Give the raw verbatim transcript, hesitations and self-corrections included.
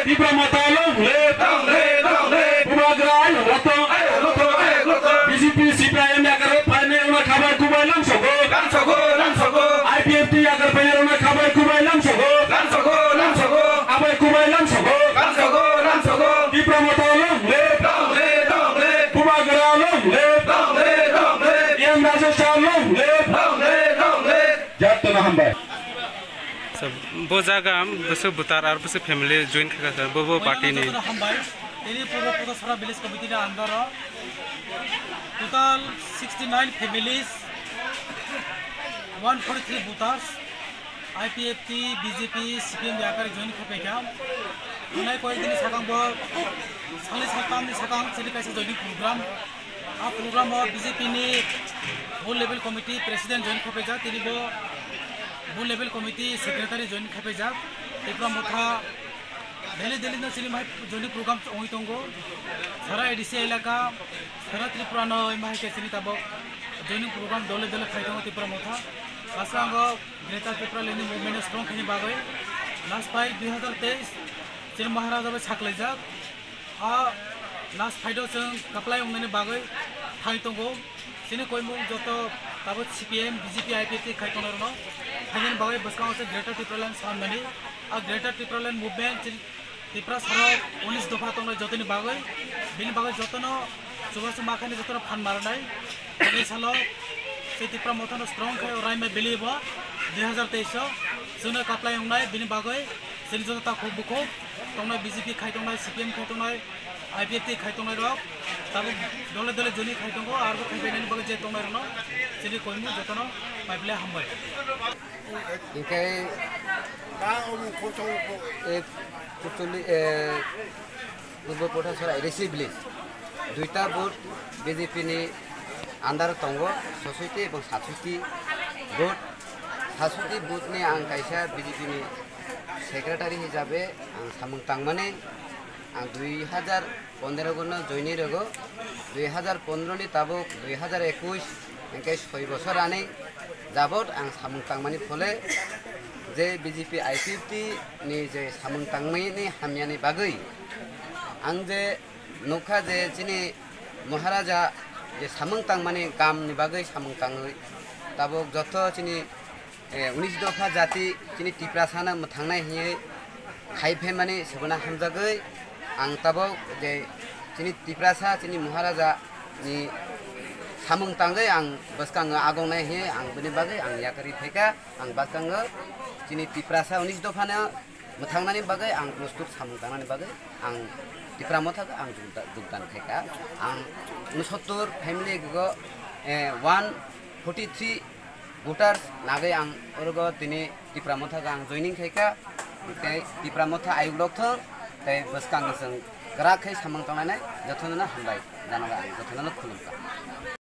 Tipra Motha long live! Bubagra ayuk rotong! B J P C P I M yakar phainai wngna khabai kubai lamsogo! I P F T yakar phainai wngna khabai kubai lamsogo! Abai kubai lamsogo! Tipra Motha long live! Bubagra long live! T M Rajeshwar long live! Jat tono hambai. So, bo jaga bwswk bwtar ar bwswk family join khaikha sir, bo bo party ni. Jotono hambai. Tini Purbo Pothasora Village Committee ni under o total sixty nine families, one forty three voters, I P F T, B J P, C P M yakar join khaikha. Thanai koyek din ni sakang bo, salni saltam ni sakang chini kaisa joining program. A program o B J P ni Booth Level Committee President join khapaijak, tini bo Booth Level Committee Secretary join khapaijak. Tipra Motha Delhi, Delhi no chini mai joining program ongwi tongo. Sara A D C elaka, sara Tripura no mai khe chini tabok joining program dole dole khai tongo Tipra Motha. Aswango Greater Tipraland ni movement no strong khaini bagwi last fight dui hazar teis chini Maharaja bai saklaijak. A last fight o chwng kaplai wngnani bagwi thai tongo. Chini koimung joto tabuk C P M, B J P, I P F T khai tongnai rwno thainani bagwi bwskango se Greater Tipraland sanmani. A Greater Tipraland movement chini Tiprasa rok unis dopha tongnai jotoni bagwi, bini bagwi jotono chubachu makhani jotono phan marnai. Tini salo se Tipra Mothano strong khai o Raima Valley bo dui hazar teis o chwngno kaplai wngnai, bini bagwi chini joto takhuk bukhuk tongnai, B J P khai tongnai, C P M khai tongnai, I P F T khai tongnai rok tabuk dole dole joining khai tongo, aro khai painani bagwi je tongnai rokno chini koimung jotono pai phle hambai. Hinkhe e kuchuli, e, Purbo Pothasora A D C village duita booth B J P ni under tongo, sosoiti ebong sasoiti booth. Sasoiti booth ni ang kaisa B J P ni secretary hisabe ang samung tangmani. Ang dui hazar pondro gono joini rego, dui hazar pondro ni tabuk dui hazar ekush, hinkhe soi bosor ani jabot ang samung tangmani phole je B J P I P F T ni je samung tangmani hamyani bagwi ang je nukha je chini Maharaja je samung tangmani kam ni bagwi samung tangwi tabuk joto chini eh, unis dopha jati chini Tiprasano mwthangnai hinwi khai phaimani sebuna hamjagwi ang tabuk je chini Tiprasa chini Maharaja ni samung tangwi ang bwskango agongnai hinwi ang bini bagwi ang yakarwi phaikha. Ang bwskango chini Tiprasa unis dophano mwthangnani bagwi ang prostuk samung tangnani bagwi ang Tipra Motha ang jugda-, jugdan khaikha. Ang unsottor family go, eh, one forty three voters nagwi ang orogo tini Tipra Motha ang joining khaikha. Tei Tipra Motha ayuk lok thung tei bwskango chwng kwrak khe samung tangnani jotono hambai janago ang jotono khulumkha.